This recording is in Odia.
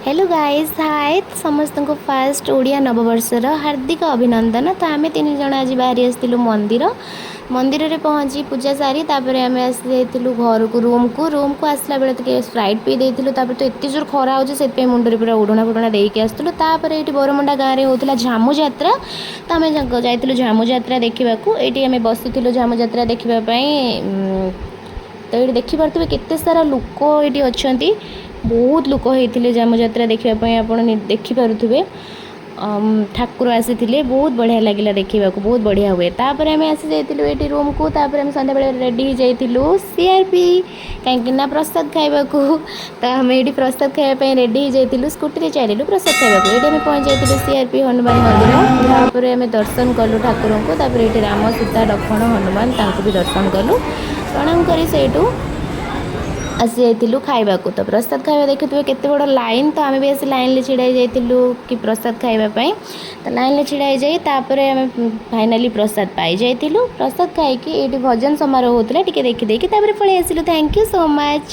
ହ୍ୟାଲୋ ଗାଇସ୍, ହାଏ ସମସ୍ତଙ୍କୁ। ଫାଷ୍ଟ ଓଡ଼ିଆ ନବବର୍ଷର ହାର୍ଦ୍ଦିକ ଅଭିନନ୍ଦନ। ତ ଆମେ ତିନି ଜଣ ଆଜି ବାହାରି ଆସିଥିଲୁ ମନ୍ଦିର। ମନ୍ଦିରରେ ପହଞ୍ଚି ପୂଜା ସାରି ତାପରେ ଆମେ ଆସି ଯାଇଥିଲୁ ଘରକୁ, ରୁମ୍କୁ। ରୁମ୍କୁ ଆସିଲା ବେଳେ ଟିକେ ସ୍ପ୍ରାଇଟ୍ ପିଇ ଦେଇଥିଲୁ। ତାପରେ ତ ଏତେ ଜୋର ଖରା ହେଉଛି, ସେଥିପାଇଁ ମୁଣ୍ଡରେ ପୁରା ଓଢ଼ଣା ଫୋଢ଼ଣା ଦେଇକି ଆସିଥିଲୁ। ତାପରେ ଏଇଠି ବରମୁଣ୍ଡା ଗାଁରେ ହେଉଥିଲା ଝାମୁ ଯାତ୍ରା। ତ ଆମେ ଯାଇଥିଲୁ ଝାମୁ ଯାତ୍ରା ଦେଖିବାକୁ। ଏଇଠି ଆମେ ବସିଥିଲୁ ଝାମୁ ଯାତ୍ରା ଦେଖିବା ପାଇଁ। ତ ଏଇଠି ଦେଖିପାରୁଥିବେ କେତେ ସାରା ଲୋକ ଏଇଠି ଅଛନ୍ତି। ବହୁତ ଲୋକ ହେଇଥିଲେ ଝାମୁ ଯାତ୍ରା ଦେଖିବା ପାଇଁ। ଆପଣ ଦେଖିପାରୁଥିବେ, ଠାକୁର ଆସିଥିଲେ। ବହୁତ ବଢ଼ିଆ ଲାଗିଲା ଦେଖିବାକୁ, ବହୁତ ବଢ଼ିଆ ହୁଏ। ତାପରେ ଆମେ ଆସି ଯାଇଥିଲୁ ଏଇଠି ରୁମ୍କୁ। ତାପରେ ଆମେ ସନ୍ଧ୍ୟାବେଳେ ରେଡ଼ି ହେଇଯାଇଥିଲୁ ସିଆର୍ପି, କାହିଁକି ନା ପ୍ରସାଦ ଖାଇବାକୁ। ତ ଆମେ ଏଇଠି ପ୍ରସାଦ ଖାଇବା ପାଇଁ ରେଡ଼ି ହେଇଯାଇଥିଲୁ। ସ୍କୁଟିରେ ଚାଲିଲୁ ପ୍ରସାଦ ଖାଇବାକୁ। ଏଇଠି ଆମେ ପହଞ୍ଚି ଯାଇଥିଲୁ ସିଆର୍ପି ହନୁମାନ ମନ୍ଦିର। ତାପରେ ଆମେ ଦର୍ଶନ କଲୁ ଠାକୁରଙ୍କୁ। ତାପରେ ଏଇଠି ରାମ, ସୀତା, ଲକ୍ଷ୍ମଣ, ହନୁମାନ, ତାଙ୍କୁ ବି ଦର୍ଶନ କଲୁ। ପ୍ରଣାମ କରି ସେଇଠୁ ଆସିଯାଇଥିଲୁ ଖାଇବାକୁ। ତ ପ୍ରସାଦ ଖାଇବା ଦେଖୁଥିବେ କେତେ ବଡ଼ ଲାଇନ୍। ତ ଆମେ ବି ଆସି ଲାଇନ୍ରେ ଛିଡ଼ା ହେଇଯାଇଥିଲୁ କି ପ୍ରସାଦ ଖାଇବା ପାଇଁ। ତ ଲାଇନ୍ରେ ଛିଡ଼ା ହେଇଯାଇ ତାପରେ ଆମେ ଫାଇନାଲି ପ୍ରସାଦ ପାଇଯାଇଥିଲୁ। ପ୍ରସାଦ ଖାଇକି ଏଇଠି ଭଜନ ସମାରୋହ ହେଉଥିଲା, ଟିକେ ଦେଖିଦେଇକି ତାପରେ ପଳେଇ ଆସିଲୁ। Thank you so much.